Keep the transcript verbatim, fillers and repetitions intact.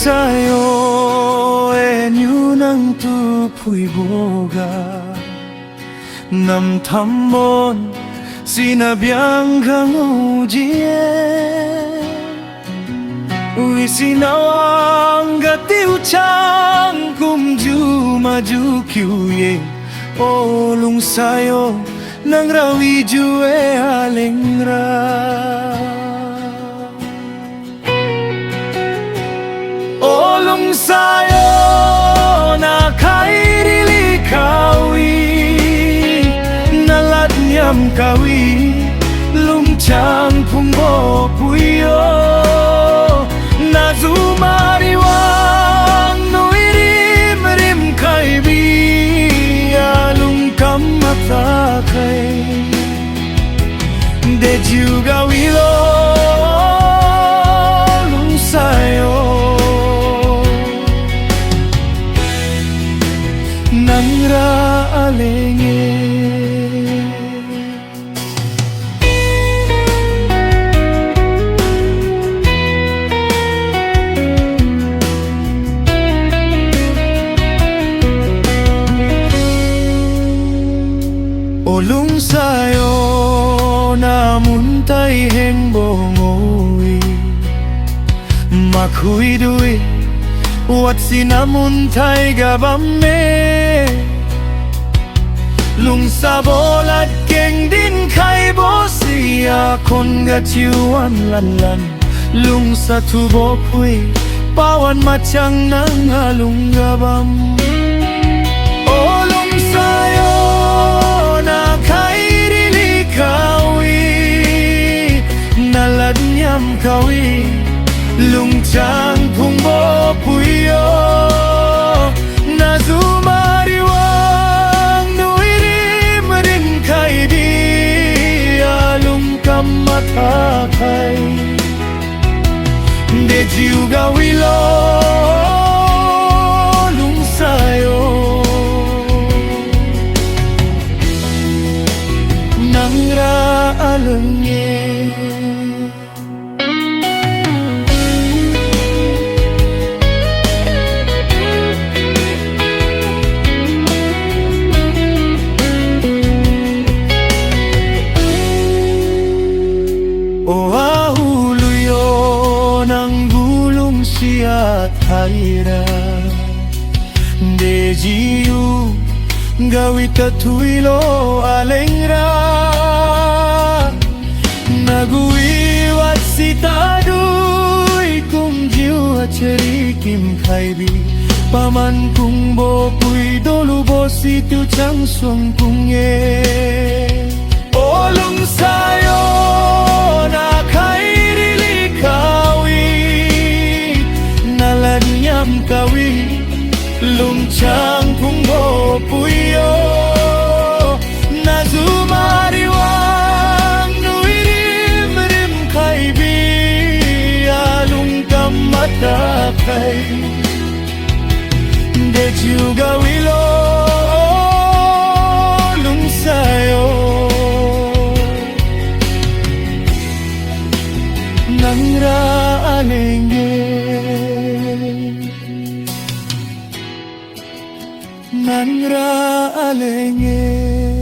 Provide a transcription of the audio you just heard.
Kayo enyu nang tu pui boga. Nam thambon sina biang kang ujie. Ui sinawang gatiu chang kumju maju kiu ye. O lungsayo nang rawi ju e alengra. O lungsayo na kairi likawi, na latnyam kawi, lungchang pungbo puyo, na zumari wang nuirim rim kaibi, alung kam mata kai. Dejiu gawilo lungsayo nangra alenge. O lungsayo na muntai heng bongoi makhui dui wat sina muntai gabam me. Lungsa bolat keng din khai bosi akon gachiuan lan lan. Lungsa tu bopui pawan machang nang alung gabam. O lungsayo na kairi likawi, na latnyam kawi, lungchang pungbo puyo, na zumari wang nuirim rim kaibi, alung kam mata kai. Dejiu gawilo lungsayo nangra alenge. O ahuluyo nang gulung siat haira. Dejiu gawita tuilo alengra. Nagui wat sita dui kumjiu acheri kim khaibi. Paman kung bopui dolu bosi tu chang sung kung e. O lungsayo na kairi likawi, na latnyam kawi, lungchang pungbo puyo, na zumari wang nuirim rim kaibi, alung kam mata kai. Dejiu gawilo lungsayo nangra alenge. Nangra alenge.